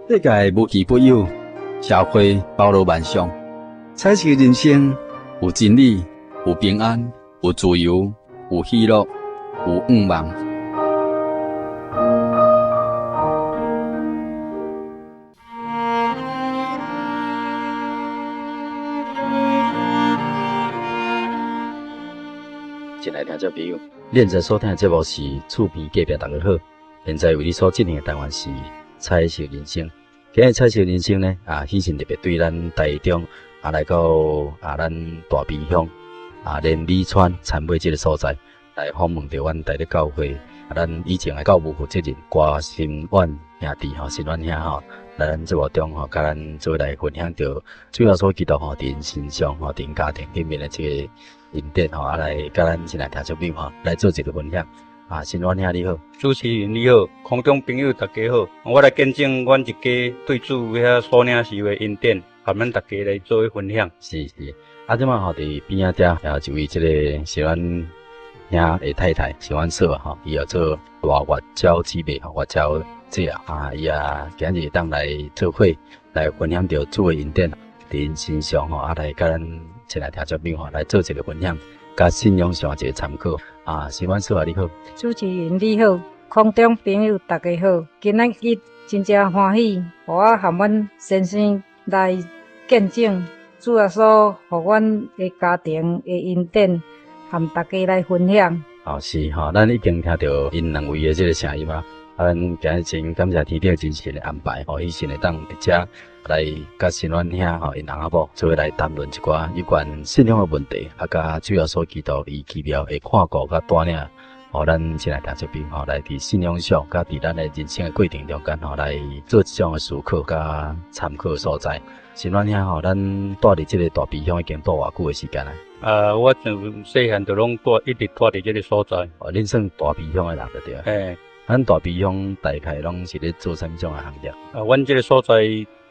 世界無奇不有，社會包羅萬象，彩色人生有真理，有平安，有自由，有喜樂，有願望。親愛聽眾朋友，你現在所聽的節目是厝邊隔壁，大家好。現在為你所進行的單元是彩色人生。今日彩色人生呢，啊，喜訊特別對咱台中啊來到啊咱大埤鄉啊連美村田尾這个所在來訪問著阮台德教會啊咱以前的教務負責人郭心遠兄弟吼，心遠兄吼，來咱節目中吼，佮咱做伙來分享著主耶穌基督吼，佇𪜶身上吼，佇𪜶家庭裡面的這個恩典吼，啊來佮咱親愛聽眾朋友吼來做一個分享。啊，心遠兄你好，主持人你好，空中朋友大家好，我來見證阮一家對主遐所領受的恩典，和咱大家來做分享。是是，啊，這馬吼佇邊仔遮，也一位這个心遠兄的太太，心遠嫂吼，伊叫做賴月嬌姊妹吼，月嬌姐啊，伊也今日會當來做伙來分享著主的恩典，佇𪜶身上吼，啊來佮咱親愛聽眾朋友吼來做一個分享。佮信仰上一个參考啊，心遠嫂啊，你好，主持人你好，空中朋友大家好，今仔日真正歡喜，予我和阮先生來見證主耶穌予阮的家庭的恩典，和大家來分享。哦，是吼，咱已經聽著𪜶兩位的這个聲音啊。啊，咱今日真感謝天頂真神的安排，吼，彼時會當佇遮來佮心遠兄吼，𪜶翁仔某做伙來談論一寡有關信仰的問題，啊，佮主耶穌基督伊奇妙的看顧佮帶領，予咱親愛聽眾朋友吼，來佇信仰上，佮佇咱的人生的過程中間吼，來做這種的思考佮參考所在。心遠兄吼，咱住佇這个大埤鄉已經住偌久的時間啊？啊，我從細漢就攏住，一直住佇這个所在。哦，恁算大埤鄉的人就對啊。嘿。咱大埤鄉大概攏是咧做啥物種的行業？啊，阮這个所在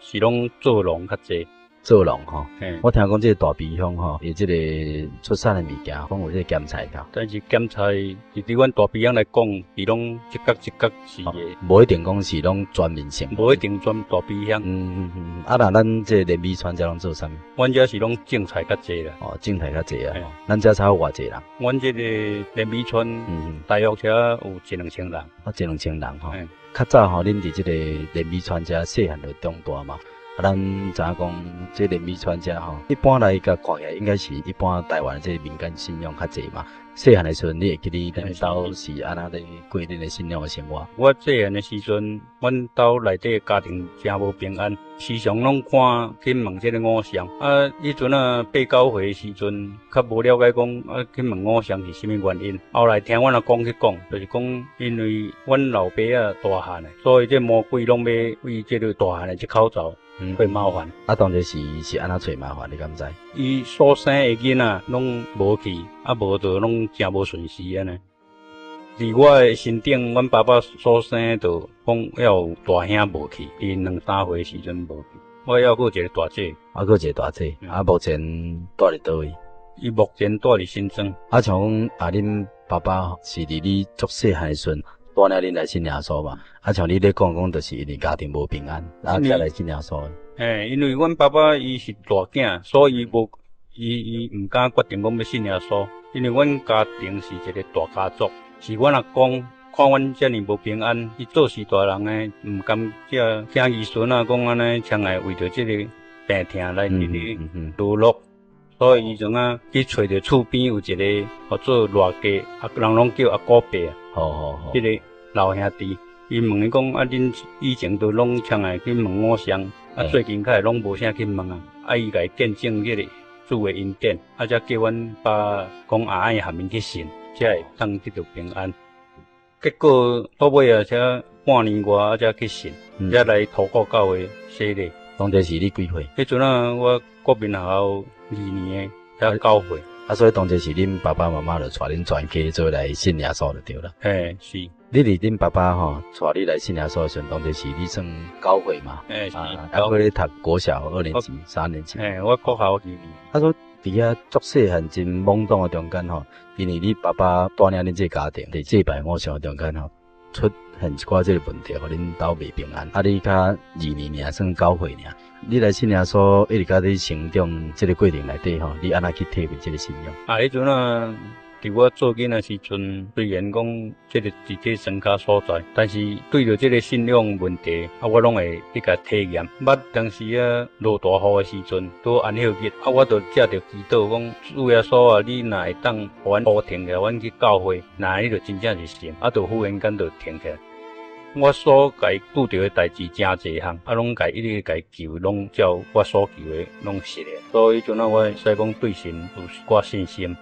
是攏做農較濟。做農吼，我聽講這个大埤鄉吼，伊這个出產的物件，講有這个鹹菜頭。但是鹹菜，佇阮大埤鄉來講，是攏一角一角是的。無一定講是攏全面性。無一定全大埤鄉。啊，若咱這个連美村遮攏做啥物？阮遮是攏種菜較濟啦。哦，種菜較濟啊。咱遮差不多偌濟人？阮這個連美村，大約遮有一兩千人。啊，一兩千人吼。較早吼，恁佇這個連美村遮細漢就長大嘛。啊，咱知影講，這連美村遮吼，一般來共看起來，應該是一般台灣這個民間信仰較濟嘛。細漢的時陣，你會記得恁兜是按怎咧過恁的信仰的生活？我細漢的時陣，阮兜內底家庭誠無平安，時常攏看去問這个偶像。啊，彼陣啊八九歲的時陣，較無了解講啊去問偶像是啥物原因。後來聽阮阿公去講，就是講因為阮老爸啊大漢的，所以這魔鬼攏欲為這个大漢的這口罩會麻煩。啊，當時是是按怎揣麻煩，你敢知？伊所生的囡仔攏無去，啊無就攏誠無順時按呢。佇我的身頂，阮爸爸所生的就講猶有大兄無去，伊兩三歲時陣無去。我猶閣有一個大姐，啊，閣一個大姐，啊，目前住佇佗位？伊目前住佇新莊。啊，像講啊，恁爸爸是佇你足細漢的時陣帶領恁來信耶穌嘛？啊，像你咧講講，就是因為家庭無平安，啊，才來信耶穌。嘿，因為阮爸爸伊是大囝，所以無伊伊毋敢決定講欲信耶穌。因為阮家庭是一個大家族，是阮阿公看阮遮爾無平安，伊做序大人的，毋甘這囝兒孫仔講按呢，將來為著這個病痛來佇咧墮落，所以伊就啊去揣著厝邊有一个號做賴家，啊人攏叫阿古伯啊，這个老兄弟，伊問伊講啊，恁以前都攏常愛去問偶像，啊最近較會攏無啥去問啊，啊伊共伊見證這个主的恩典，啊才叫阮爸講啊愛和𪜶去信，才會當得著平安。結果到尾啊，才半年外啊才去信，才來土國教會洗禮。當時是你幾歲？彼陣啊，我國民學校二年的，才九歲。啊，所以當時是恁爸爸媽媽就帶恁全家做來信耶穌就對啦。嘿，是。你佇恁爸爸吼帶你來信耶穌的時陣，當時是你算九歲嘛？嘿，是。啊，閣咧讀國小二年級、三年級。嘿，我國小二年。啊，所以佇遐足細漢真懵懂的中間吼，因為你爸爸帶領恁這个家庭佇祭拜偶像的中間吼，出現一寡這個問題，予恁兜袂平安。啊，你才2年爾，算9歲爾。你來信耶穌，一直到你成長這個過程內底吼，你按怎去體會這個信仰？啊，彼陣啊，佇我做囡仔時陣，雖然講這個佇這莊跤所在，但是對著這個信仰問題，啊，我攏會去共體驗。捌當時啊，落大雨的時陣，拄安息日，啊，我就藉著祈禱講，主耶穌啊，你若會當予阮雨停起來，阮去教會，若你就真正是神，啊，就忽然間就停起來。我所共拄著的代誌誠濟項，啊，攏共一直共求，攏照我所求的攏實現。所以彼陣啊，我會使講對神有一寡信心。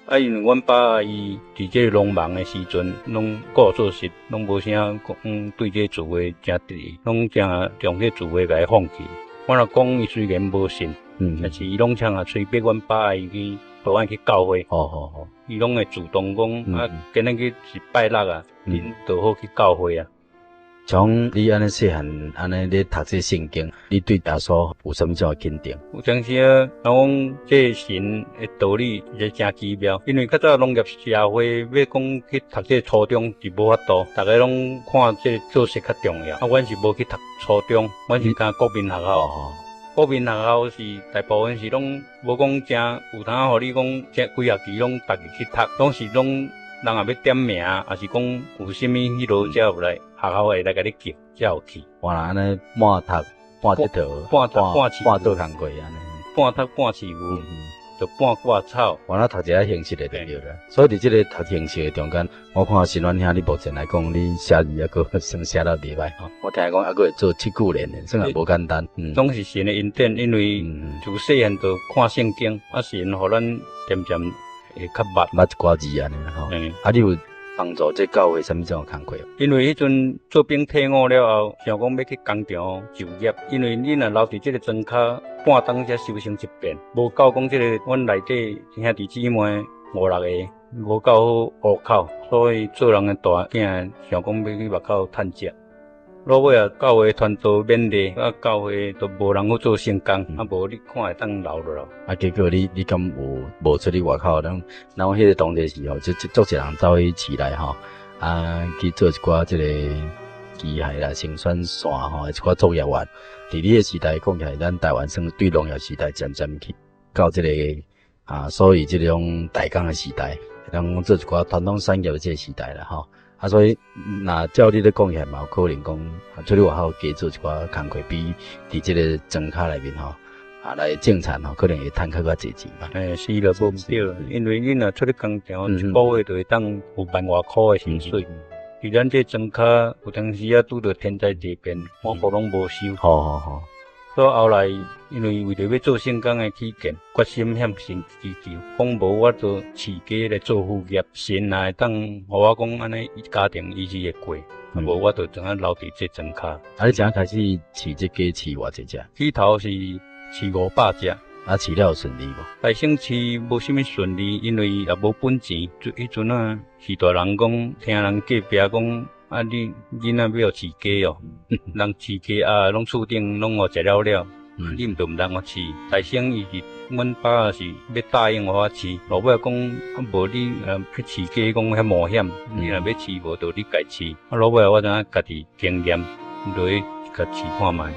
啊，因為阮爸伊佇這個農忙的時陣，攏顧做實，攏無啥講對這個聚會誠得意，攏誠將這個聚會共伊放棄。阮阿公伊雖然無信，但是伊攏常啊催逼阮爸伊去，帶阮去教會。伊攏會主動講，啊，今仔日是拜六啊，恁就好去教會啊。從你按呢細漢按呢咧讀這聖經，你對耶穌有啥物種的肯定？有當時啊，人講這神的道理是誠奇妙，因為較早農業社會欲講去讀這初中是無法度，逐家攏看這做事較重要。啊，阮是無去讀初中，阮是干國民學校。國民學校是大部分是攏無講誠有通予你講，這規學期攏逐日去讀，攏是攏。人若欲點名，抑是講有啥物彼落才有來學校會來共你叫，才有去。原來按呢半讀半𨑨迌，半讀半飼半做工課按呢。半讀半飼牛，就半割草。原來讀一下形式的就對了。所以佇這个讀形式的中間，我看新遠兄你目前來講，你寫字猶閣算寫得袂歹吼。我聽講猶閣會做七句聯的，算也無簡單。攏是神的恩典，因為自細漢就看聖經，啊神予咱漸漸。會較捌捌一寡字按呢吼，啊，你有幫助這教會啥物種工課？因為彼陣做兵退伍了後，想講欲去工廠就業，因為你若留佇這个莊跤半冬才收成一遍，無夠講這个阮內底兄弟姊妹五六個，無夠好糊口，所以做人的大囝想講欲去外口趁食。落尾啊，教會傳道免禮，啊，教會都無人去做聖工，啊，無你看會當留落來。啊，結果你你敢有無出去外口？咱咱彼个當時吼，就足濟人走去市內吼，啊，去做一寡這个機械啦、生產線吼，一寡作業員。佇你个時代講起來，咱台灣算對農業時代漸漸去到這个啊，所以這種代工的時代，咱講做一寡傳統產業的這个時代啦，吼。啊，所以若照你咧講起來，嘛有可能講出去外口加做一寡工課，比佇這个莊跤內面吼，啊來種田吼，可能會趁較較濟錢吧。欸，是啦，無毋對，因為你若出去工廠，一個月就會當有萬外箍的薪水。佇咱這莊跤，有當時啊拄著天災地變，五穀攏無收。好好好。所以後來，因為為著欲做聖工的起見，決心向神祈求，講無我就飼雞來做副業，神若會當予我講按呢，家庭伊是會過，無我就怎啊留佇這莊跤。啊，你怎開始飼這雞飼偌濟隻？起頭是飼500隻。啊，飼了有順利無？開始飼無啥物順利，因為也無本錢。就彼陣啊，是大人講，聽人隔壁講。啊！你囡仔欲予飼雞哦，人飼雞啊，攏厝頂攏予食了了，你毋著毋通予飼。大生伊是阮爸是欲答應予我飼，落尾講啊無你去飼雞講遐冒險，你若欲飼無就你家飼。啊落尾我知影家己經驗落去共飼看覓。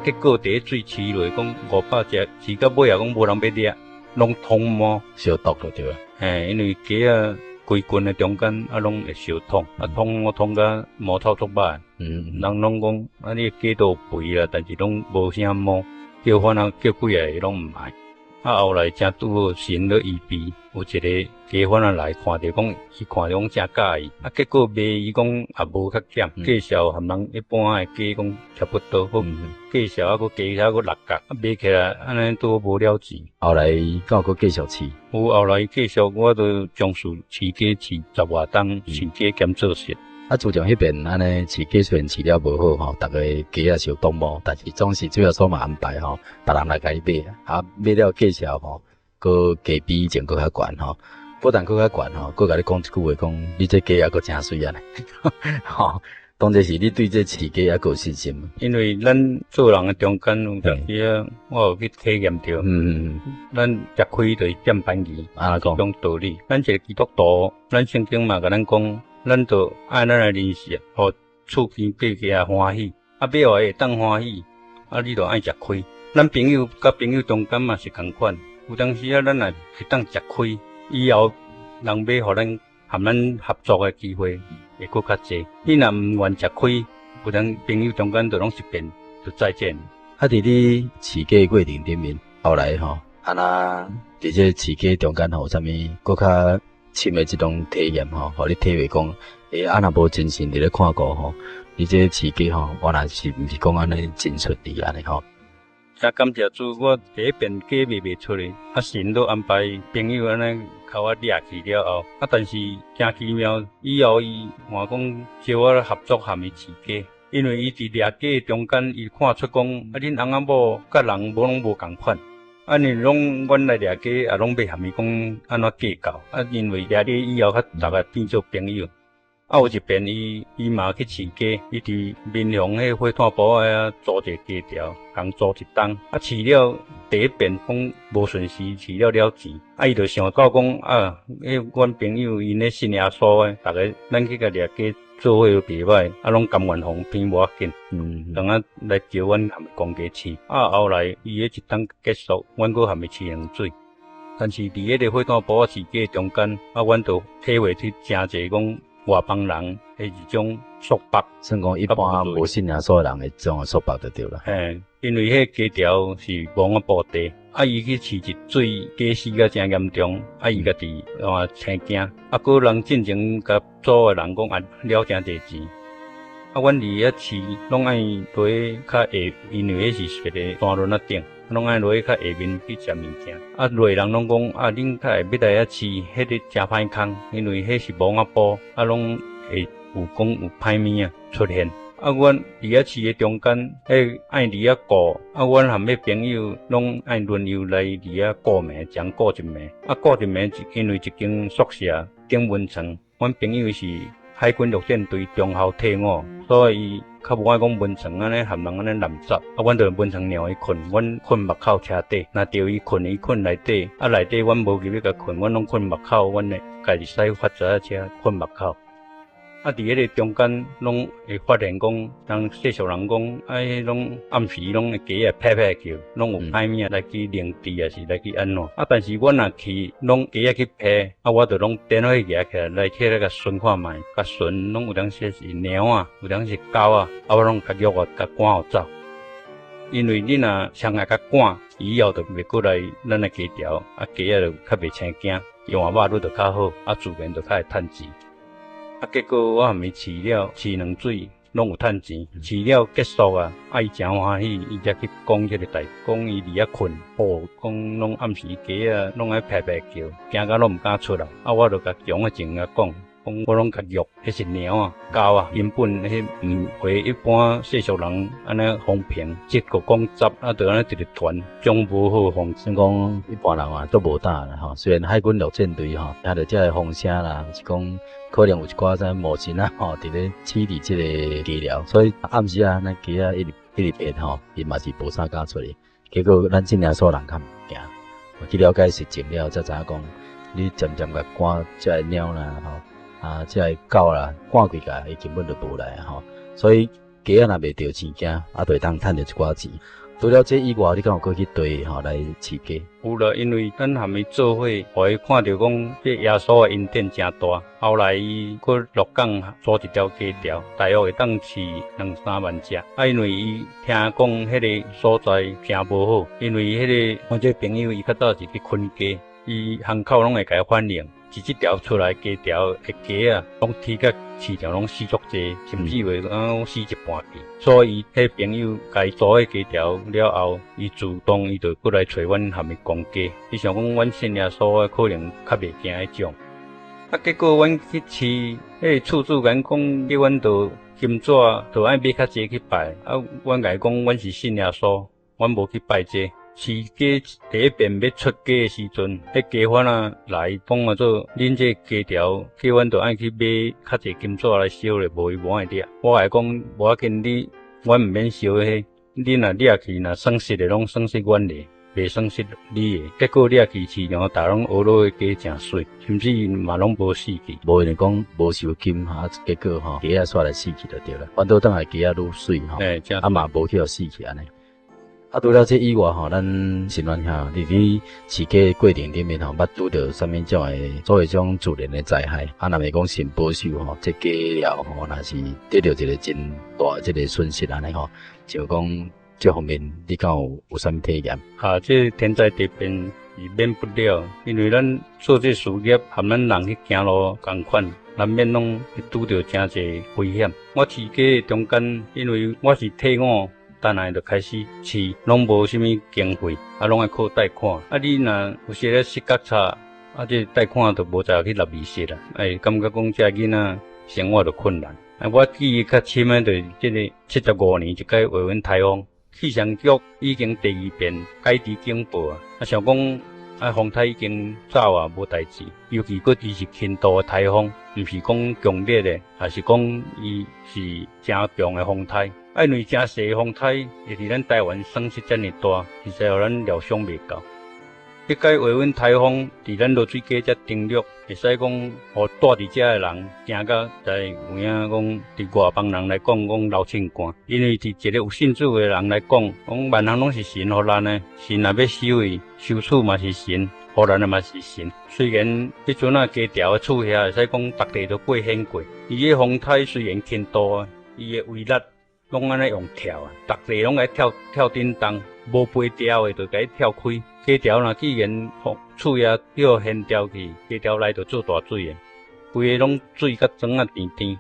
結果佇咧水飼落講500隻，飼到尾仔講無人欲掠，攏癀毛相毒就對了。嘿，因為雞仔規群的中間啊，攏會相癀，啊癀我癀甲毛臭足歹。人攏講啊，你的雞都肥啦，但是攏無啥毛，叫反正叫幾个攏毋愛。啊，後來正拄好神咧預備，有一个雞販仔來看著講，伊看著講誠佮意，啊，結果賣伊講也無較減，價數和人一般的雞講差不多，閣價數啊閣加遐閣六角，啊賣起來按呢拄好無了錢。後來敢有閣繼續飼？有，後來繼續，我就從事飼雞飼十外冬，飼雞兼做穡。啊，自從彼遍按呢飼雞雖然飼了無好吼，逐个雞仔相當無，但是總是主耶穌嘛安排吼，別人來共伊買，啊買了價數吼，閣雞比以前閣較懸吼，不但閣較懸吼，閣共你講一句話講，你這雞仔閣誠媠按呢，吼。當這時你對這飼雞猶閣有信心？因為咱做人的中間有當時啊，我有去體驗著。咱食虧就是佔便宜，按怎講？這種道理。咱一個基督徒，咱聖經嘛共咱講，咱著愛咱的鄰舍，予厝邊隔壁歡喜。啊，欲予伊會當歡喜，啊，你著愛食虧。咱朋友佮朋友中間嘛是仝款，有當時啊，咱若會當食虧，以後人欲予咱和咱合作的機會會閣較濟。你若毋願食虧，有當朋友中間就攏是變，就再見。啊，佇你飼雞的過程頂面，後來吼，按怎佇這飼雞中間吼，有啥物閣較深的這種體驗吼，予你體會講，欸，啊若無真心佇咧看顧吼，你這飼雞吼，原來是毋是講按呢真順利按呢吼？真感謝主，我第一遍雞賣袂出去，啊神都安排朋友按呢共我掠去了後，啊但是誠奇妙，以後伊換講招我合作和伊飼雞，因為伊佇掠雞中間，伊看出講啊恁翁仔某佮人無攏無仝款，啊因為攏阮來掠雞也攏欲和伊講按怎計較，啊因為掠雞以後較逐个變做朋友。啊，有一遍伊伊嘛去飼雞，伊佇民雄彼火炭埔仔遐租一個雞條，共租一冬。啊，飼了第一遍講無順時，飼了了錢。啊，伊就想到講啊，彼阮朋友𪜶咧信耶穌的，逐个咱去共掠雞做伙袂䆀，啊，攏甘願予騙無要緊。當仔來招阮和伊公雞飼。啊，後來伊彼一冬結束，阮閣和伊飼兩水。但是佇彼个火炭埔仔飼雞中間，啊，阮就體會去誠濟講外邦人的一種束縛，算講一般無信耶穌的人的這種束縛就對啦。嘿，因為彼個雞條是無仔埔地，啊，伊去飼一水雞死甲誠嚴重，啊，伊家己嘛青驚，啊，閣人進前共租的人講啊，了誠濟錢，啊，阮佇遐飼攏愛落去較下，因為彼是一个山崙仔頂。攏愛落去較下面去食物件，啊，落人攏講啊，恁較會欲來遐飼，彼个誠歹空，因為彼是墓仔埔，啊，攏會有講有歹物仔出現。啊，阮佇遐飼的中間，彼愛佇遐顧，啊，阮和彼朋友攏愛輪流來佇遐顧暝，將顧一暝。啊，顧一暝，因為一間宿舍頂溫床，阮朋友是海軍陸戰隊中校退伍，所以伊較無愛講溫床按呢和人按呢濫雜，啊，阮就溫床讓伊睏，阮睏目口車底，若著伊睏，伊睏內底，啊內底阮無入去共睏，阮攏睏目口，阮會家己駛發車車睏目口。啊，佇彼個中間攏會發現講，人世俗人講，啊，彼攏暗時攏會雞仔拍拍叫，攏有歹物仔來去靈治，抑是來去按怎？啊，但是阮若去，攏雞仔去拍，啊，我就攏電話舉起來來去來共巡看覓，共巡攏有當時是貓仔，有當時狗仔，啊，我攏共虐啊，共趕予走。因為你若衝來共趕，以後就袂閣來咱的雞條，啊，雞仔就較袂青驚，換肉愈就較好，啊，自然就較會趁錢。啊，結果我和伊飼了，飼兩水攏有趁錢，飼了結束啊，啊伊誠歡喜，伊才去講這个代，講伊佇遐睏，哦，講攏暗時雞仔攏愛拍拍叫，驚甲攏毋敢出來。啊，我就共強的前共講，講我攏共虐，彼是貓仔、狗仔，根本彼毋會一般世俗人按呢風評，這個講雜啊，就按呢直直傳，種無好風。算講一般人嘛都無膽啦吼，雖然海軍陸戰隊吼聽著這个風聲啦，是講可能有一寡啥魔神仔吼，佇咧飼佇這个雞寮，所以暗時啊，咱雞仔一直一直拍吼，伊嘛是無啥敢出去。結果咱信耶穌人較毋驚，去了解實情了，才知影講，你漸漸共趕這个貓啦吼，啊，這个狗啦，趕規個，伊根本就無來吼。所以雞仔若袂著青驚，啊，就會當趁著一寡錢。除了這以外，你敢有閣去對吼來飼雞？有啦，因為咱和伊做伙，予伊看著講這耶穌的恩典誠大。後來伊閣鹿港租一條雞條，大約會當飼兩三萬隻。啊，因為伊聽講彼个所在誠無好，因為彼个我這个朋友伊較早是去墾雞，伊巷口攏會共伊反映。是這條出來雞條的雞仔，攏啼甲市場攏死足濟，甚至會講死一半去。所以伊彼朋友共伊租彼雞條了後，伊自動伊就閣來揣阮和伊講雞。伊想講阮信耶穌的可能較袂驚彼種。啊，結果阮去飼，彼个厝主共阮講叫阮著金紙，著愛買較濟去拜。啊，阮共伊講，阮是信耶穌，阮無去拜這個。飼雞第一遍欲出雞的時陣，彼雞販仔來講啊做，恁這雞條叫阮著愛去買較濟金紙來燒咧，無伊無愛掠。我共伊講無要緊，你阮毋免燒彼，恁若掠去若損失的攏損失阮的，袂損失你的。結果掠去市場，逐攏學老的雞誠媠，甚至嘛攏無死去。無一定講無收金哈，結果吼雞仔煞來死去就對啦。反倒轉來雞仔愈媠吼，啊嘛無去予死去按呢。啊，除了這以外吼，咱新聞兄佇你飼雞的過程裡面吼，捌拄著啥物種的所謂種自然的災害？啊，若袂講神保守吼，這雞寮吼，若是得著一個真大這個損失按呢吼，就講這方面你敢有有啥物體驗？啊，這天災地變是免不了，因為咱做這事業，和咱人去行路仝款，難免攏會拄著誠濟危險。我飼雞的中間，因為我是退伍。等來就開始飼，攏無啥物經費，啊，攏愛靠貸款。啊，你若有時咧失覺差，啊，這貸款就無才去納利息啦。哎，感覺講這囡仔生活就困難。啊，我記憶較深的就是這个75年一擺衛恩颱風，氣象局已經第二遍解除警報啊，啊，想講啊，風颱已經走啊，無代誌。尤其閣伊是輕度的颱風，毋是講強烈的，抑是講伊是誠強的風颱。啊，因為誠細的風颱會佇咱台灣損失遮爾大，實在予咱料想袂到。彼擺衛恩颱風佇咱濁水溪遮登陸，會使講，予住佇遮的人驚甲在有影講，佇外邦人來講，講流凊汗。因為佇一個有信主的人來講，講萬項攏是神予咱的，神若欲收伊，收厝嘛是神，予咱的嘛是神。雖然彼陣仔雞條的厝遐會使講，逐地都過顯過，伊个風颱雖然輕度，伊的威力攏按呢用跳啊，逐地攏共跳跳振動，無飛掉的就共伊跳開。雞條若既然厝遐叫掀掉去，雞條內就做大水的，規个攏水甲庄仔甜甜。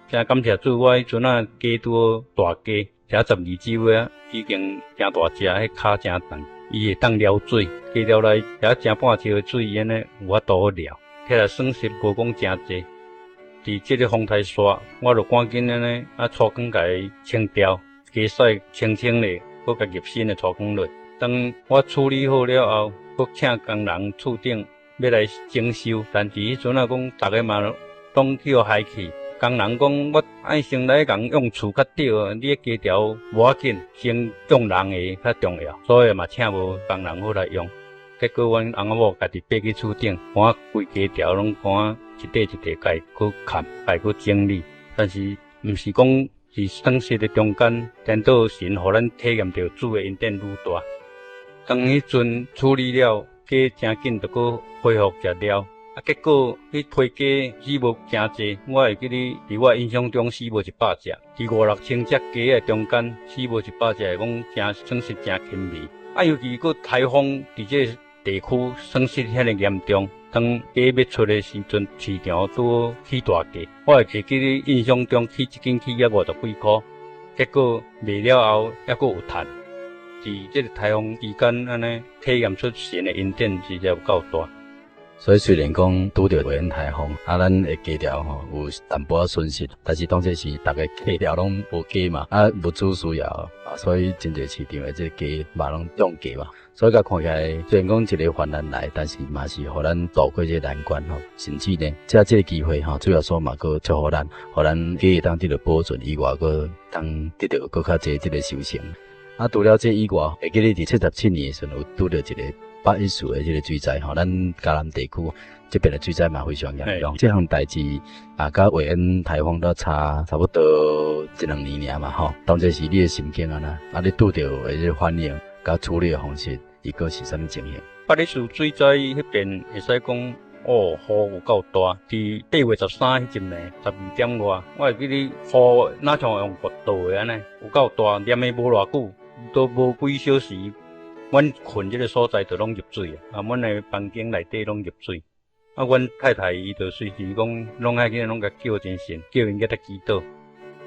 誠感謝主，我彼陣仔雞拄好大雞，才12周啊，已經誠大隻，彼跤誠長，伊會當撩水，雞條內遐誠半尺的水，按呢有法度好撩，起來損失無講誠濟。佇這个風颱煞，我就趕緊按呢啊，粗管共伊清掉，雞屎清清咧，閣共入新的粗管落。當我處理好了後，閣請工人厝頂欲來整修，但是彼陣仔講，逐个嘛攏去予害去。工人講，我愛先來共用厝較對啊，你的雞條無要緊，先用人的較重要，所以嘛請無工人好來用。結果阮翁仔某家己爬去厝頂，看規雞條攏看一塊一塊共伊閣崁，共伊閣整理。但是毋是講是損失的中間，顛倒神予咱體驗著主的恩典愈大。當彼陣處理了，雞誠緊就閣恢復食料，啊，結果彼批雞死無誠濟，我會記得佇我印象中死無100隻，佇五六千隻雞仔中間死無一百隻，講誠損失誠輕微。啊，尤其閣颱風佇這个地區損失遐爾嚴重，當雞欲出的時陣，市場拄好起大價，我會記得印象中起一斤起了50幾箍，結果賣了後猶閣有趁。佇這个颱風期間，按呢體驗出神的恩典，實在有夠大。所以雖然講拄著衛恩颱風，啊，咱的雞條吼有淡薄仔損失，但是當這時逐个雞寮攏無雞嘛，啊，物資需要，啊，所以真濟市場的這个雞嘛攏漲價嘛。所以共看起來，雖然講一个患難來，但是嘛是予咱渡過這个難關吼。甚至呢，藉這个機會吼，主耶穌嘛閣祝福咱，予咱雞會當得著保存以外，閣當得著閣較濟這个收成。啊，除了這以外，會記得佇77年的時陣，有拄著一个8·14的這个水災吼，咱嘉南地區這邊的水災嘛非常嚴重。這項代誌啊，佮衛恩颱風都差差不多一兩年爾嘛吼。當這時你的心境按怎？啊，你拄著的這个反應佮處理的方式，伊閣是啥物情形？ 8·14水災彼邊會使講，哦，雨有夠大。佇8月13彼一暝12點外，我會記得雨若像用掘倒的按呢，有夠大，連的無偌久。都無幾小時，阮睏這个所在就攏入水啊！啊，阮的房間內底攏入水。啊，阮太太伊就隨時講，攏愛緊攏共叫精神，叫𪜶起來祈禱。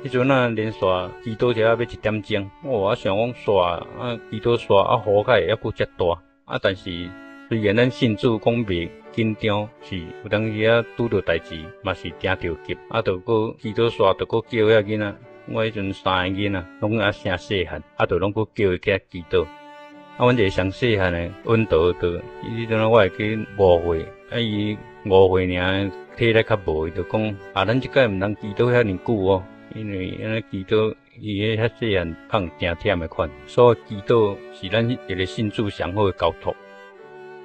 彼陣啊，連續祈禱才欲1點鐘，哦，我想講煞啊，祈禱煞啊，雨較會猶閣遮大。啊，但是雖然咱信主講袂緊張，是有當時啊拄著代誌嘛是誠著急，啊，就閣祈禱煞，就閣叫遐囡仔。我彼陣三个囡仔攏猶誠細漢，啊，就攏閣叫伊起來祈禱。啊，阮一个上細漢的溫德就，伊彼陣我會記5歲，啊伊5歲爾體力較無，伊就講啊，咱這擺毋通祈禱遐爾久哦，因為按呢祈禱伊彼遐細漢可能誠忝的款，所以祈禱是咱一個信主上好的交託。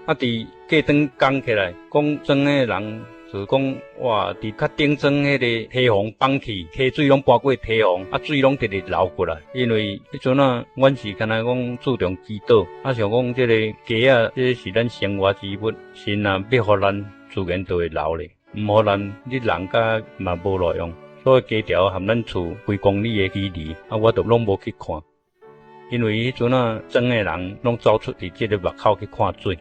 啊，佇過轉講起來，講莊的人就講哇，佇較頂莊彼个堤防崩去，溪水攏跋過堤防，啊水攏直直流過來。因為彼陣啊，阮是敢若講注重祈禱，啊想講這個雞仔，這個是咱生活之物，神若欲予咱，自然就會留咧，毋予咱，你人甲嘛無路用。所以雞條含咱厝幾公里的距離，啊我都攏無去看，因為彼陣啊，莊的人攏走出佇這个目口去看水。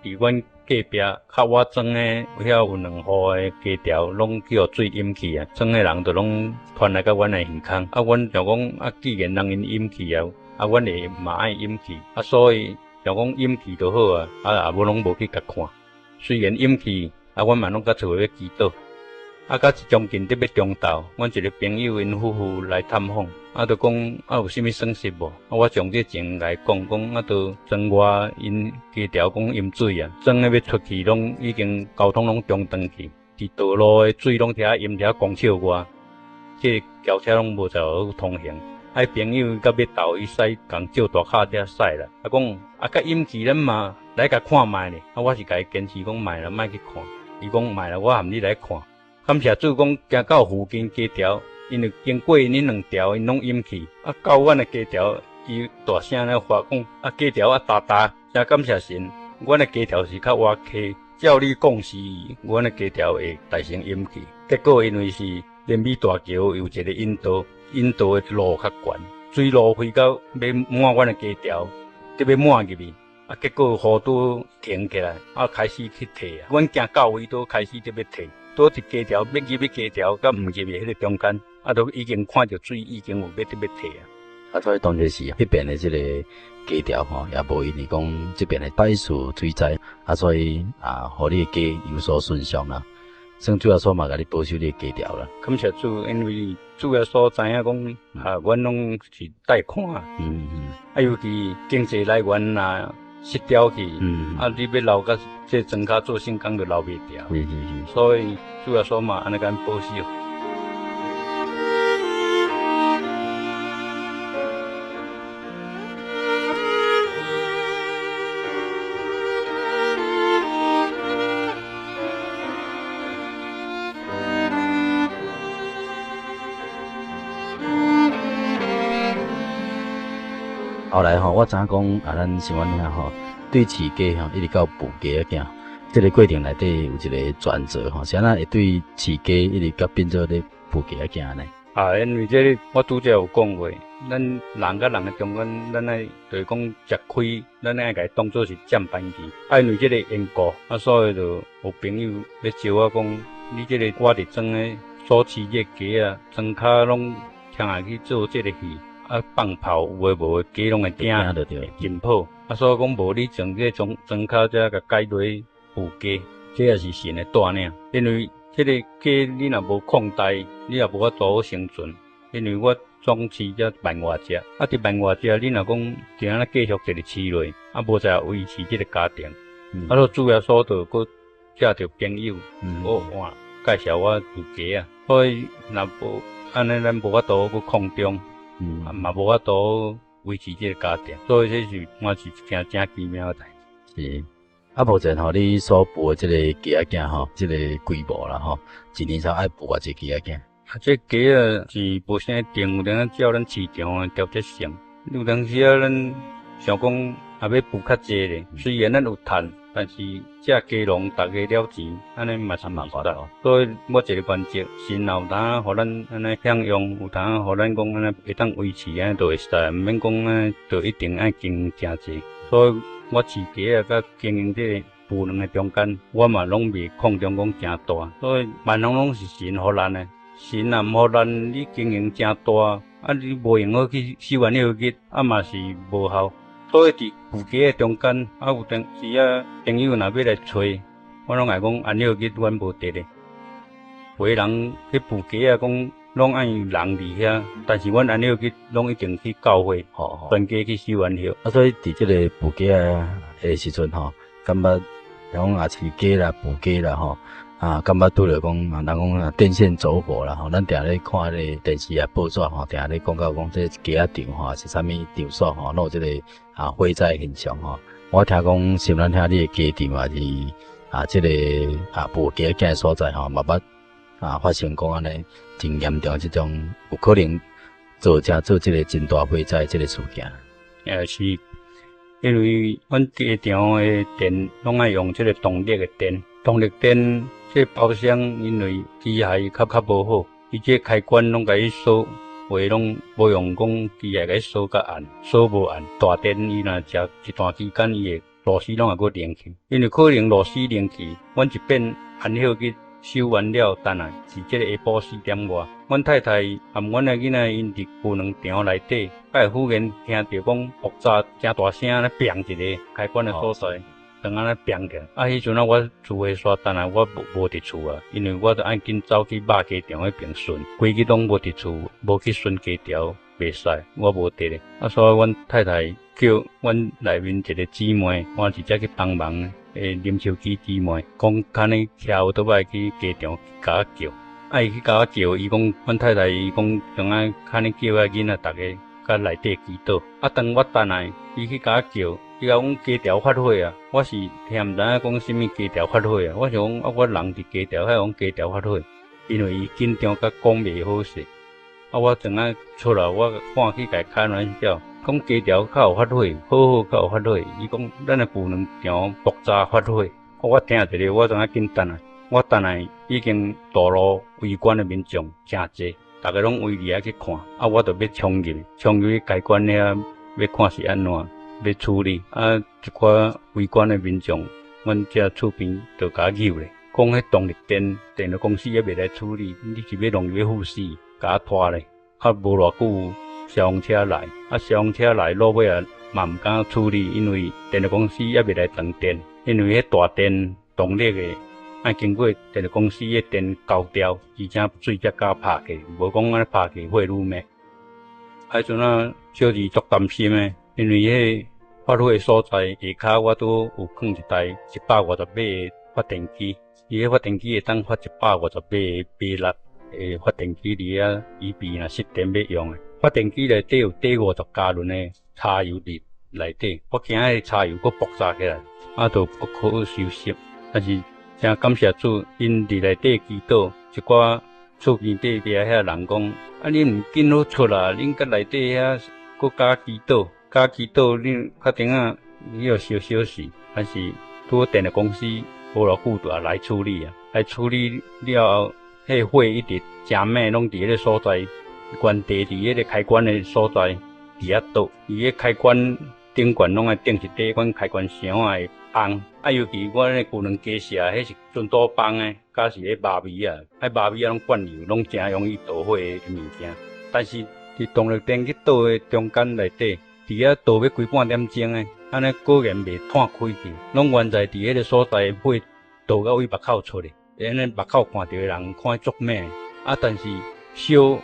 佇阮隔壁較倚莊的遐有兩戶的雞條，攏去予水淹去啊！莊的人就攏傳來到阮的耳空。啊，阮想講啊，既然人𪜶淹去啊，啊，阮會嘛愛淹去啊，所以想講淹去就好啊，啊，也無攏無去共看。雖然淹去，啊，阮嘛攏佮厝欲祈禱。啊，到將近佇欲中晝，阮一个朋友𪜶夫婦來探訪，啊，就講啊有啥物損失無？啊，我將這情共伊講，講啊，就莊外𪜶雞條講淹水啊，莊的欲出去攏已經交通攏中斷去，佇道路的水攏佇遐淹佇遐公尺外，這個轎車攏無在通行。啊，伊朋友到尾頭伊駛共借大卡車駛啦，啊講啊，佮淹去咱嘛來共看覓咧。啊，我是共伊堅持講莫啦，莫去看。伊講莫啦，我含你來看。感謝主講，行到附近雞條，因為經過𪜶兩條，𪜶攏淹去。啊，到阮的雞條，伊大聲咧發講，啊，雞條啊焦焦，誠感謝神，阮的雞條是較倚溪。照理講是，阮的雞條會大聲淹去。結果因為是連美大橋有一個引導，引導的路較懸，水路飛到欲滿阮的雞條，得欲滿入去。啊，結果雨拄停起來，啊，開始去退啊。阮行到位都開始得欲退。拄佇雞條欲入去雞條，佮毋入去彼个中間，啊，都已經看著水已經有欲得欲退啊。啊，所以當時是彼邊的這個雞條吼，也無因為講這邊的歹事水災，啊，所以啊，予你的雞有所損傷啦。算主耶穌嘛，共你保守你的雞條啦。感謝主，因為主耶穌知影講，啊，阮攏是帶看，啊，尤其經濟來源啊。失掉去，啊！你欲留佮這莊跤做聖工，就留袂牢。所以主耶穌嘛，按呢共保守。後來吼，我知影講啊，咱新阮兄吼，對飼雞吼，一直到孵雞仔囝，這個過程內底有一個轉折吼，是按怎會對飼雞一直到變做咧孵雞仔囝呢？啊，因為這個我拄則有講過，咱人佮人的中間，咱愛就是講食虧，咱愛共伊當做是佔便宜。啊，因為這個緣故，啊，所以就有朋友欲招我講，你這個我佇莊的所飼這個雞仔，莊跤攏聽下去做這個戲。啊，放炮有的無的，雞攏會驚，會驚跑。啊，所以講無你從這個莊莊跤遮共改落孵雞，這也是神的帶領。因為這个雞你若無擴大，你也無法度好生存。因為我總飼這萬外隻，啊，佇萬外隻，你若講就按呢繼續一直飼落，啊，無才維持這个家庭。啊，所以主耶穌就閣借著朋友，閣換介紹我孵雞仔，所以若無按呢，咱無法度閣擴張。嘛無法度維持這個家庭，所以這是嘛是一件誠奇妙的代誌。是，啊，目前吼，你所孵的這个雞仔囝吼，這个規模啦吼，一年才愛孵偌濟雞仔囝？啊，這雞仔是無啥定，有當照咱市場的調節性，有當時啊，咱想講啊，欲孵較濟咧，雖然咱有趁。但是這雞籠逐个了錢，按呢嘛是無法度。所以我一个原則，神若有當予咱按呢享用，有當予咱講按呢會當維持按呢就會使，毋免講按呢就一定愛經營誠濟。所以我飼雞仔佮經營這个孵卵的中間，我嘛攏袂擴張講誠大。所以萬攏攏是神予咱的，神若毋予咱，你經營誠大，啊你無閒好去守安息日，啊嘛是無效。所以佇孵雞的中間，啊有當時啊朋友若欲來揣，我攏會講安息日阮無佇咧。有的人去孵雞仔講，攏愛人佇遐，但是阮安息日攏一定去教會，全家去守安息。啊，所以佇這个哺雞仔的時陣吼，感覺講也飼雞啦、哺雞啦吼，啊，感覺拄著講啊，人講啊，電線走火啦吼，咱定咧看彼个電視啊、報紙吼，定咧講到講這雞仔場吼，是啥物場所吼，攏有這个啊火災現象吼。我聽講，心蘭兄你的雞場也是啊，這个啊哺雞仔的所在吼，嘛捌啊發生講按呢真嚴重這種有可能造成做這个真大火災這个事件。也是，因為阮雞場的電攏愛用這个動力的電，動力電這包廂因為機械較較無好，伊這開關攏共伊鎖，有的攏無用講機械共伊鎖較按，鎖無按，大電伊若食一段時間，伊會螺絲攏會閣連去，因為可能螺絲連去，阮一遍安息日修完了，轉來是這个下晡4點外，阮太太含阮的囡仔𪜶佇孵卵場內底，才會忽然聽著講爆炸誠大聲，按呢砰一个開關的所在，當按呢砰起來。啊，彼陣啊，我自回煞轉來，我無無佇厝啊，因為我著愛緊走去肉雞場彼邊巡，規日攏無佇厝，無去巡雞場，袂使，我無佇咧。啊，所以阮太太叫阮內面一个姊妹，我直接去幫忙。林秋菊姊妹講，較呢騎歐多擺去雞場共我叫，啊，伊去共我叫，伊講，阮太太伊講，當仔較呢叫遐囡仔逐家佮內底祈禱。啊，當我轉來，伊去共我叫，伊共我講雞場發火啊！我是聽毋知影講啥物雞場發火啊！我想講啊，我人佇雞場，遐講雞場發火，因為伊緊張甲講袂好勢。啊，我轉仔出來，我趕去共伊開玩笑。講雞條較有發火，好好較有發火。伊講咱的孵卵場爆炸發火，我聽一下，我知影緊轉來。我轉來已經大路圍觀的民眾誠濟，逐家攏圍佇遐去看。啊，我就欲衝入，衝入去開關遐，欲看是按怎，欲處理。啊，一寡圍觀的民眾，阮遮厝邊就共我揪咧，講彼動力電電力公司猶未來處理，你是欲弄入欲赴死，共我拖咧。啊，無偌久。消防車來，啊，消防車來，落尾啊嘛毋敢處理，因為電力公司猶未來斷電，因為彼大電動力的愛經過電力公司的電交掉，而且水才敢拍去，無講按呢拍去火愈猛。彼陣啊，小弟足擔心的，因為彼發火的所在下跤，我拄有囥一台150馬的發電機，伊彼發電機會當發150馬的馬力的發電機佇遐，以備若失電欲用的。發電機內底有綴50加侖的柴油佇內底，我驚彼柴油閣爆炸起來，啊，就不可收拾。但是誠感謝主，𪜶佇內底祈禱，一寡厝邊隔壁遐人講：啊，恁毋緊好出來，恁佮內底遐閣加祈禱，加祈禱，恁較定仔予燒燒死。但是拄好電力公司無偌久就也來處理啊，來處理了後，彼火一直誠猛，攏佇彼个所在。原地佇彼个開關的所在佇遐倒，伊彼開關頂懸攏愛頂一塊阮開關箱仔的枋，啊，尤其阮的孵卵雞舍，彼是純土枋的，佮是彼肉味啊，彼肉味啊攏灌油，攏誠容易著火的物件。但是佇動力電去倒的中間內底，佇遐倒欲規半點鐘的，按呢果然袂湠開去，攏原在佇彼个所在火倒到位目口出來，按呢目口看著的人看足猛，啊，但是燒。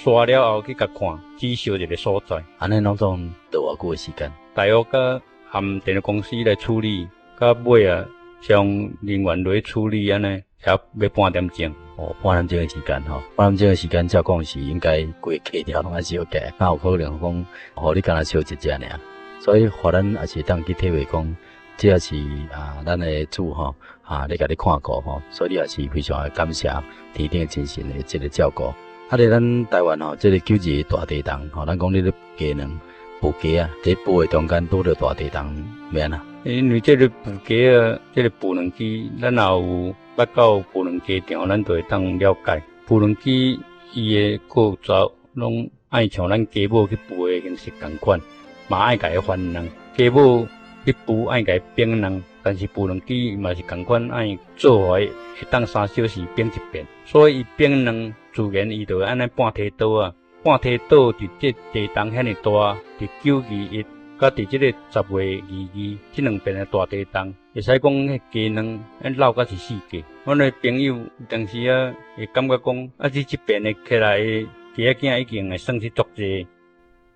煞了後去共看，只燒一个所在。按呢攏總著偌久的時間？大約佮含電力公司來處理，到尾啊，消防人員落去處理，按呢才欲半點鐘。哦，半點鐘的時間吼，半點鐘的時間照講是應該規雞條攏愛燒起來，哪有可能講，予你干焦燒一隻爾？所以，予咱也是會當去體會講，這也是啊，咱的主吼啊，咧共你看顧吼，所以你也是非常的感謝天頂真神的這个照顧。啊！咧咱台灣吼，這个九二大地動吼，咱講你咧雞卵哺雞啊，佇哺的中間拄著大地動，欲按怎？因為這个哺雞啊，這个孵卵機，咱若有捌到孵卵雞場，咱就會當了解。孵卵機伊的構造攏愛像咱雞母去孵的形式仝款，嘛愛共伊翻卵。雞母去孵愛共伊反卵，但是孵卵機嘛是仝款愛做予伊會當3小時反一遍，所以伊反卵。自然伊就會按呢半提倒啊，半提倒佇這地動遐爾大，佇921佮佇這個10月22這兩遍的大地動，會使講彼雞卵落甲是四界。阮的朋友當時啊會感覺講，啊，這這遍的起來的雞仔囝已經會損失足濟，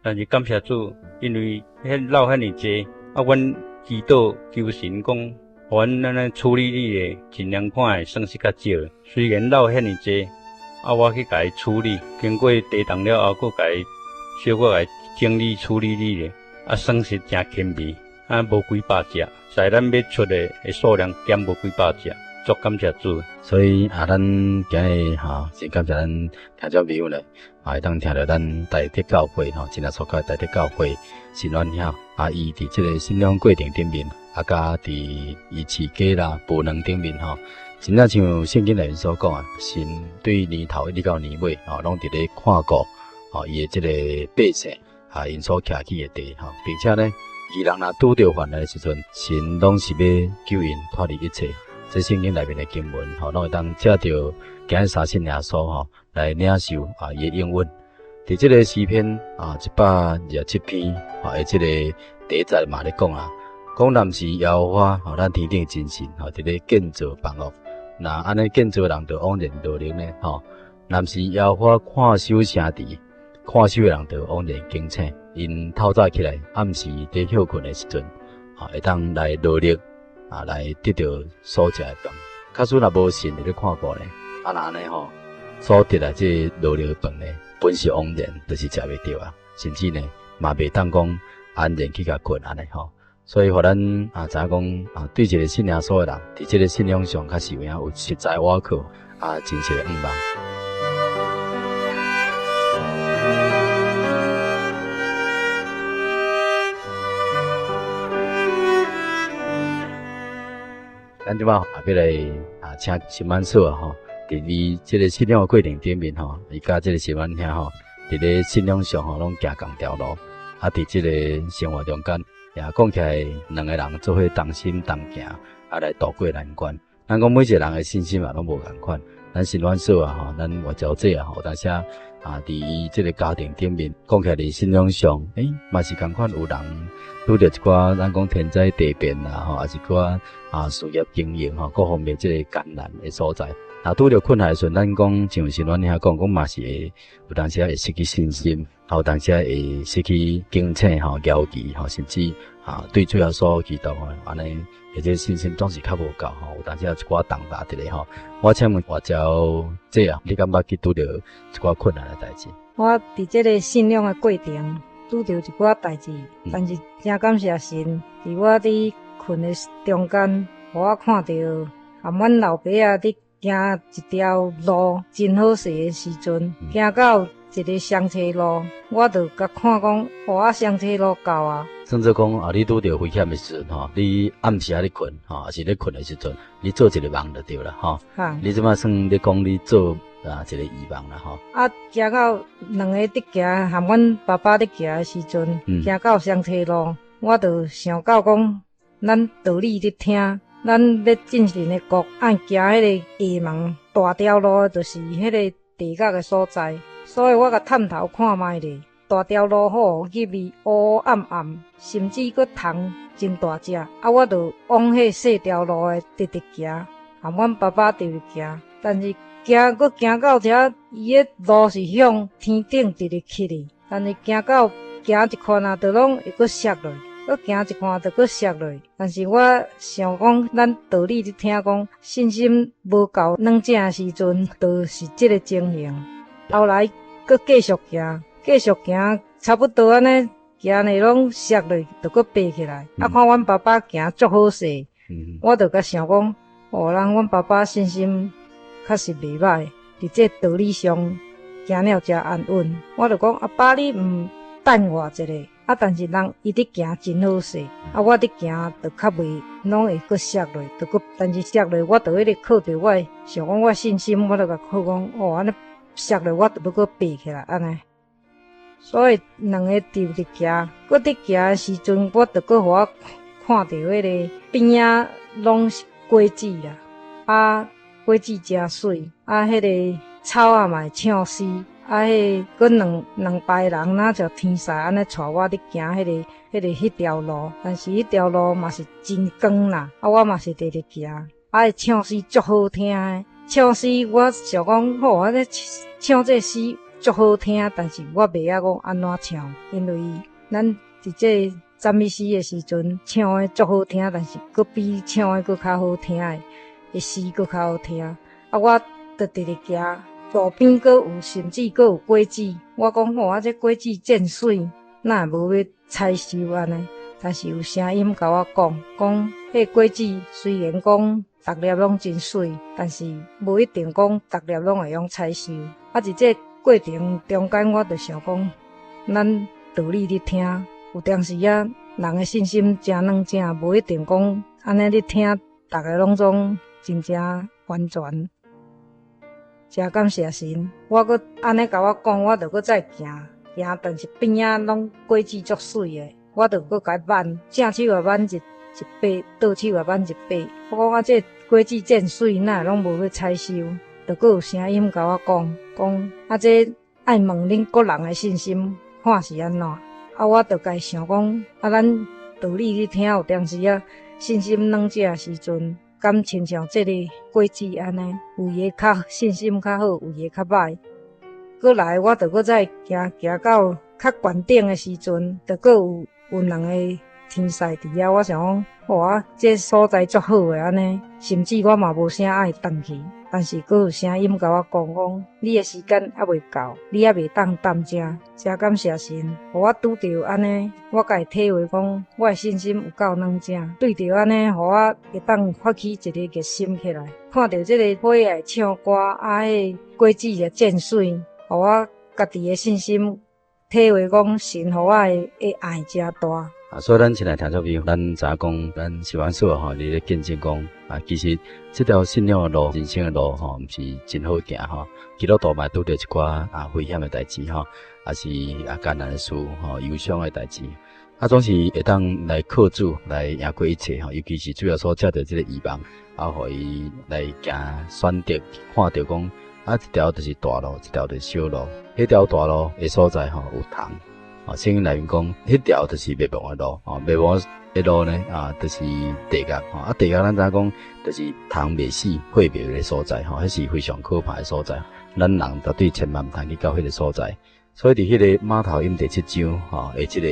但是感謝主，因為彼落遐爾濟，啊，阮祈禱求神講，予阮按呢處理你的，盡量看會損失較少。雖然落遐爾濟，啊，我去共伊處理，經過地動了後，閣共伊小可共伊整理處理你的。啊，損失誠輕微，啊，無幾百隻，在咱欲出的的數量減無幾百隻，足感謝主。所以啊，咱今日吼，真感謝咱聽眾朋友呢，啊，會當聽著咱台鐵教會吼，真耶穌教台鐵教會新安兄啊，伊佇這个信仰過程頂面，啊，佮佇伊飼雞啦、哺卵頂面吼，真正像聖經內面所講啊，神對年頭一直到年尾吼，攏佇咧看顧吼伊的這个百姓。啊，𪜶所徛起的地吼，並且呢，義人若拄著患難的時陣，神攏是欲救𪜶脫離一切。這聖經內面的經文吼，攏會當藉著今日相信耶穌吼來領受啊伊的應允。佇這個詩篇啊127篇啊的這個第一節嘛咧講啊，講若毋是耶和華吼，咱天頂真神吼，佇咧建造房屋，若按呢建造人就枉然勞力呢吼，若毋是耶和華看守城池。看守的人就枉然警醒，𪜶透早起來，暗時佇歇睏的時陣，啊，會當來勞力，啊，來得著所食的飯。假使若無神佇咧看顧呢，啊，若按呢吼，所得來這勞力的飯呢，本是枉然，就是食袂著啊，甚至呢，嘛袂當講安然去共睏按呢吼。所以，予咱啊知影講啊，對一個信耶穌的人，佇這个信仰上，確實有影有實在倚靠啊，真實的向望。咱這擺後壁來啊，請新安嫂啊吼，佇伊這个信仰的過程頂面吼，伊佮這个新安兄吼，佇咧信仰上吼，攏行仝條路，啊，佇這个生活中間，也講起來，兩个人做伙同心同行，啊，來渡過難關。咱講每一個人的信心嘛，攏無仝款。咱新安嫂啊吼，咱外嬌姐啊吼，有當時啊，佇伊這个家庭頂面，講起來佇信仰上，欸，嘛是仝款有人拄著一寡咱講天災地變啦吼，抑是寡啊事業經營吼，各方面這個艱難的所在。若拄著困難的時陣，咱講像新安兄講，講嘛是會有當時會失去信心，有當時會失去警醒吼、搖旗吼，甚至啊對主耶穌基督吼，按呢，或者信心總是較無夠吼，有當時有一寡動搖佇咧吼。我請問外嬌姐啊，你感覺去拄著一寡困難的代誌？我佇這个信仰的過程拄著一寡代誌，但是誠感謝神，佇我佇睏的中間，予我看著含阮老爸仔佇行一條路真好勢的時陣，行到一个雙叉路，我就共看講，哇，雙叉路到啊！算做講啊，你拄著危險的時陣吼，你暗時仔咧睏吼，抑是咧睏的時陣，你做一个夢就對啦吼。你這擺算咧講你做啊一個異夢啦吼。啊，行到兩個佇行，含阮爸爸佇行的時陣，行到雙叉路，我就想到講，咱道理佇聽。咱欲進神的國，愛行彼个下門大條路，就是彼个地獄的所在。所以我共探頭看覓咧，大條路好入去烏烏暗暗，甚至閣蟲真大隻。啊，我就往彼細條路的直直行，含阮爸爸直直行。但是行閣行到遮，伊的路是向天頂直直去的，但是行到行一圈啊，就攏會閣摔落。閣行一看，就閣摔落。但是我想講，咱道理佇聽講，信心無夠軟正的時陣，就是這个情形。後來閣繼續行，繼續行，差不多按呢，行的攏摔落，就閣爬起來。啊，看阮爸爸行足好勢，我就共想講，哦，人阮爸爸信心確實袂䆀，佇這道理上行了誠安穩。我就講，阿爸你毋等我一下。啊！但是人伊佇行真好勢，啊，我佇行就較袂，攏會閣摔落，就閣，但是摔落我就彼个靠著我的，想講我信心，我就共靠講，哦，按呢摔落我就欲閣爬起來按呢。所以兩个就佇行，閣佇行的時陣，我就閣予我看著彼个邊仔攏是果子啦，啊，果子誠媠，啊，彼个草仔嘛會唱詩，啊，彼閣兩排人若像天使按呢帶我咧行彼條路，但是彼條路嘛是真光啦，啊，我嘛是直直行，啊，唱詩足好聽的，唱詩我想講，好，我咧唱這詩足好聽，但是我袂曉講按怎唱，因為咱佇這讚美詩的時陣唱的足好聽，但是閣比唱的閣較好聽的詩閣較好聽，啊，我就直直行。路邊閣有，甚至閣有果子。我講吼，啊，這果子真媠，哪會無欲採收按呢？但是有聲音共我講，講彼果子雖然講逐粒攏真媠，但是無一定講逐粒攏會用採收。啊，佇這過程中間，我就想講，咱道理咧聽，有當時啊，人的信心誠軟正，無一定講按呢咧聽，逐个攏總真正完全。誠感謝神，我閣按呢共我講，我就閣再行行，但是邊仔攏果子足媠的，我就閣共伊挽，正手也挽一把，倒手也挽一把。我講啊，這果子真媠，哪會攏無欲採收？就閣有聲音共我講，講啊，這愛問恁各人的信心看是按怎？啊，我就家想講，啊，咱道理咧聽，有當時啊，信心軟弱的時陣。敢親像這个果子按呢，有的較信心較好，有的較歹。閣來，我就閣再行行到較懸頂的時陣，就閣有兩个天使佇遐。我想講，哇，這所在足好的按呢，甚至我嘛無啥愛轉去。但是閣有聲音共我講講，你的時間猶未到，你猶袂當踮遮。誠感謝神，予我拄著按呢，我家己體會講，我的信心有夠軟正。對著按呢，予我會當發起一个熱心起來，看著這个花仔唱歌，啊，彼果子也真媠，予我家己的信心體會講，神予我的愛誠大。啊，所以咱親愛聽眾朋友，咱知影講，咱小番嫂吼，佇咧見證講啊，其實這條信仰的路、人生的路吼，毋是真好行吼。基督徒嘛拄著一寡啊危險的代誌吼，抑是啊艱難的事吼、憂傷的代誌，啊總是會當來靠主來贏過一切吼。尤其是主耶穌藉著這個異夢，啊，予伊來行選擇，看著講啊，一條就是大路，一條就是小路。彼條大路的所在吼有蟲。啊，聖經內面講，彼條就是滅亡的路，哦，滅亡的路呢，啊，就是地獄，啊，地獄咱知影講，就是蟲袂死、火袂滅的所在，吼，彼是非常可怕的所在。咱人絕對千萬毋通去到彼个所在。所以佇彼个馬太福音第七章，吼，的這个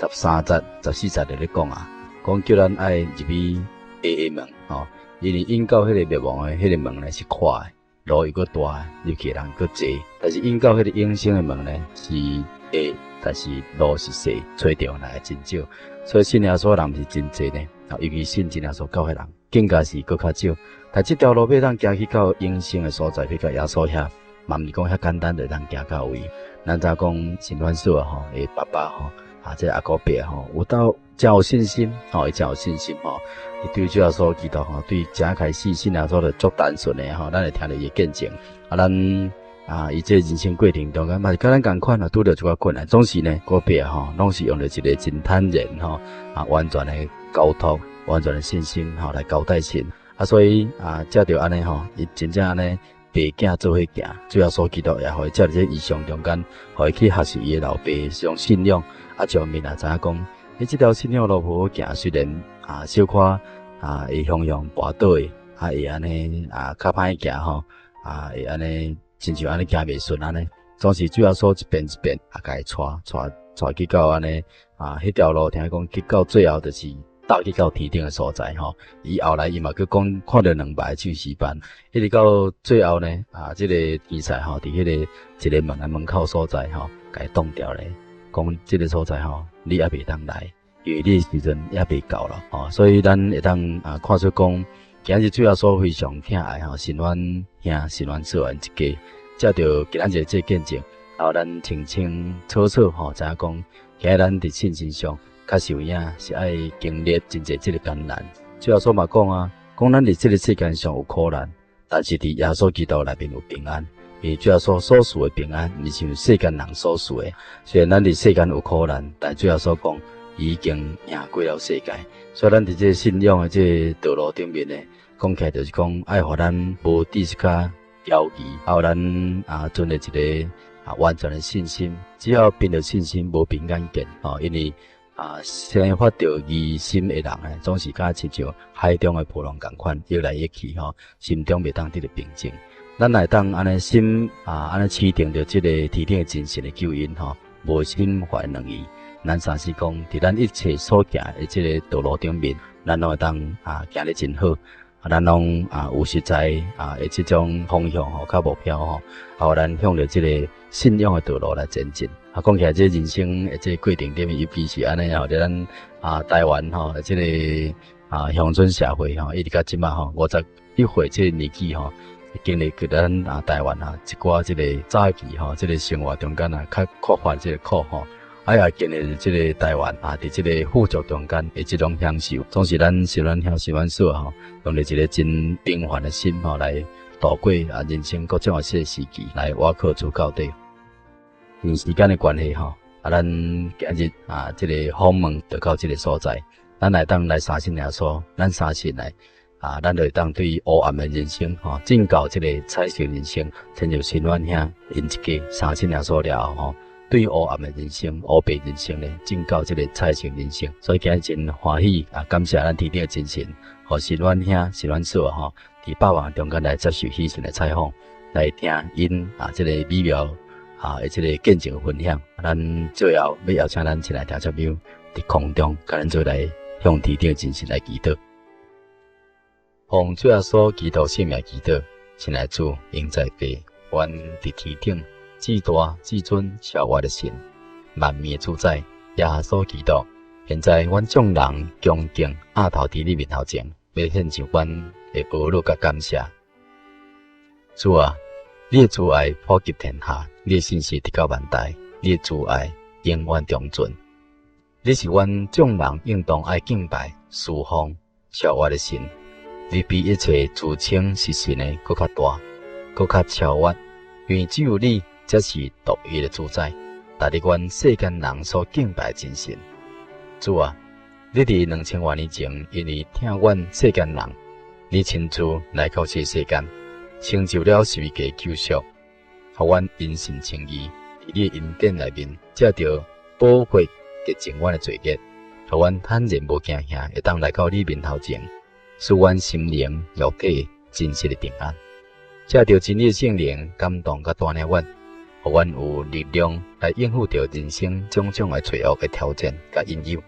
13節、14節佇咧講啊，講叫咱愛入去狹的門，吼，因為引到彼个滅亡的彼个門呢是闊的，路又閣大，入去的人閣濟，但是引到彼个永生的門呢是狹。但是路是細，揣著人會真少，所以信耶穌的人毋是真濟呢。尤其信真耶穌教會人，更加是閣較少。但這條路欲當行去到永生的所在，欲到耶穌遐，嘛毋是講遐簡單就通行到位。咱知影講新番嫂吼，伊爸爸吼，啊，這阿哥伯吼，有夠誠有信心，吼，伊誠有信心吼，伊對主耶穌基督吼，對誠開始信耶穌就足單純的吼，咱會聽著伊的見證，啊，咱。啊，伊這人生過程中間嘛是佮咱仝款啊，拄著一寡困難，總是呢，閣伯吼，攏是用著一个真坦然吼，啊，完全的交託，完全的信心吼來交代神。啊，所以啊，藉著按呢吼，伊真正按呢爸囝做伙行，主耶穌基督也予伊藉著這異象中間，予伊去學習伊的老爸這種信仰。啊，一方面也知影講，伊這條信仰路無好行，雖然啊，小可啊會雄雄跋倒的，啊會按呢啊較歹行吼，啊會按呢。親像按呢行袂順按呢，總是主耶穌一遍一遍啊，共伊帶帶帶去到按呢啊，彼條路聽講去到最後就是搭去到天頂的所在吼。伊後來伊嘛閣講看著兩排唱詩班，一直到最後呢啊，這個天使吼，佇彼个一个門的門口所在吼，共伊擋牢咧，講這个所在吼，你猶袂當來，因為你的時陣猶未到咯吼。所以咱會當啊看出講。今日主耶穌非常疼愛吼，新番兄、新番嫂𪜶一家，藉著今仔日這個見證，然後咱清清楚楚吼，知影講，今日咱佇信心上確實有影是愛經歷真濟這个艱難。主耶穌嘛講啊，講咱佇這个世間上有苦難，但是佇耶穌基督內面有平安。因為主耶穌所賜的平安，毋是像世間人所賜的。雖然咱佇世間有苦難，但主耶穌講，伊已經贏過了世界。所以咱佇這个信仰的這个道路頂面呢，講起來就是講，愛予咱無致較猶豫，還有咱啊，存著一个啊完全的信心，只要憑著信心，無憑眼見吼，因為啊先發著疑心的人呢，總是敢親像海中的波浪仝款，搖來搖去吼，心中袂當得著平靜。咱會當按呢心啊，按呢持定著這個天頂的真神的救恩吼，無心懷兩意。咱相信講，佇咱一切所行的這個道路頂面，咱攏會當啊行得真好。啊，咱攏啊有實在啊的這種方向吼，佮目標吼，啊，咱向著這個信仰的道路來前進。啊，講起來，這人生的這個過程頂面，尤其是按呢吼，佇咱啊台灣吼，這個啊鄉村社會吼，一直到這馬吼51歲這個年紀吼，經歷過咱啊台灣啊一寡這個早期吼，這個生活中間啊較缺乏這個苦吼。啊，也經歷這個台灣啊，佇這個富足中間的這種享受，總是咱小阮兄小阮嫂吼，用著一個真平凡的心吼來度過啊人生各種的這個時期，來倚靠主到底。因時間的關係吼，啊，咱今日啊這個訪問就到這個所在，咱會當來相信耶穌，咱相信來啊，咱就會當對烏暗的人生吼，進到這個彩色人生，親像新阮兄𪜶一家相信耶穌了後吼。對烏暗的人生、烏白人生呢，進到這個彩色人生，所以今日真歡喜啊！感謝咱天頂的真神，予新阮兄、新阮嫂吼，佇百忙中間來接受喜訊的採訪，來聽𪜶啊這個美妙啊的這個見證分享。咱最後欲邀請咱親愛聽眾朋友佇空中，共咱做來向天頂的真神來祈禱，奉主耶穌基督聖名祈禱，親愛主，永在父，阮佇天頂。至大至尊超越的神，萬民的主宰耶穌基督。現在，阮眾人恭敬仰頭佇你面頭前，欲獻上阮的呵咾佮感謝。主啊，你的慈愛普及天下，你的信實直到萬代，你的慈愛永遠長存。你是阮眾人應當愛敬拜、事奉、超越的神。你比一切自稱是神的閣較大，閣較超越，因為只有你。才是獨一的主宰，值得阮世間人所敬拜的真神。主啊，你佇2000外年前，因為疼阮世間人，你親自來到這世間，成就了十字架救贖，予阮因信稱義，佇你的恩典內面，藉著寶血潔淨阮的罪孽，予阮坦然無驚嚇，會當來到你面頭前，賜阮心靈、肉體真實的平安。藉著真理的聖靈感動佮帶領阮。予阮有力量來應付著人生種種的罪惡的挑戰佮引誘。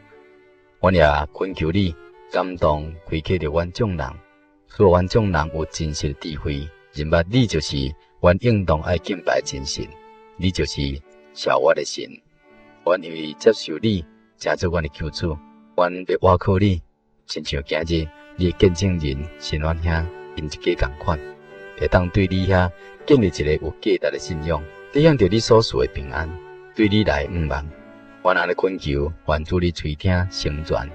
阮也懇求你感動開啟著阮眾人，使阮眾人有真實的智慧，認捌你就是阮應當愛敬拜的真神，你就是超越的神。阮因為接受你，成做阮的救主，阮欲倚靠你，親像今日你的見證人新阮兄𪜶一家仝款，會當對你遐建立一個有價值的信仰。得享著你所賜的平安，對你來向望，阮按呢懇求，願主你垂聽成全，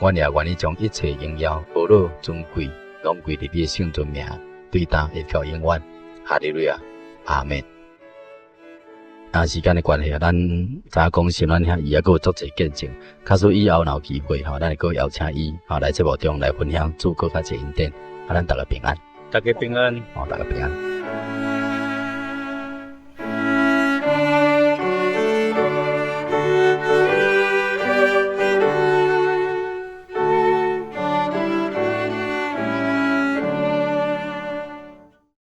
阮也願意將一切榮耀、呵咾、尊貴，攏歸佇你的聖尊名，對今一直到永遠。哈利路亞，阿門。啊，時間的關係啊，咱知影講新阮兄伊猶閣有足濟見證，假使以後若有機會吼，咱會閣邀請伊吼來節目中來分享主閣較濟恩典，啊，咱逐家平安，逐家平安，好，逐家平安。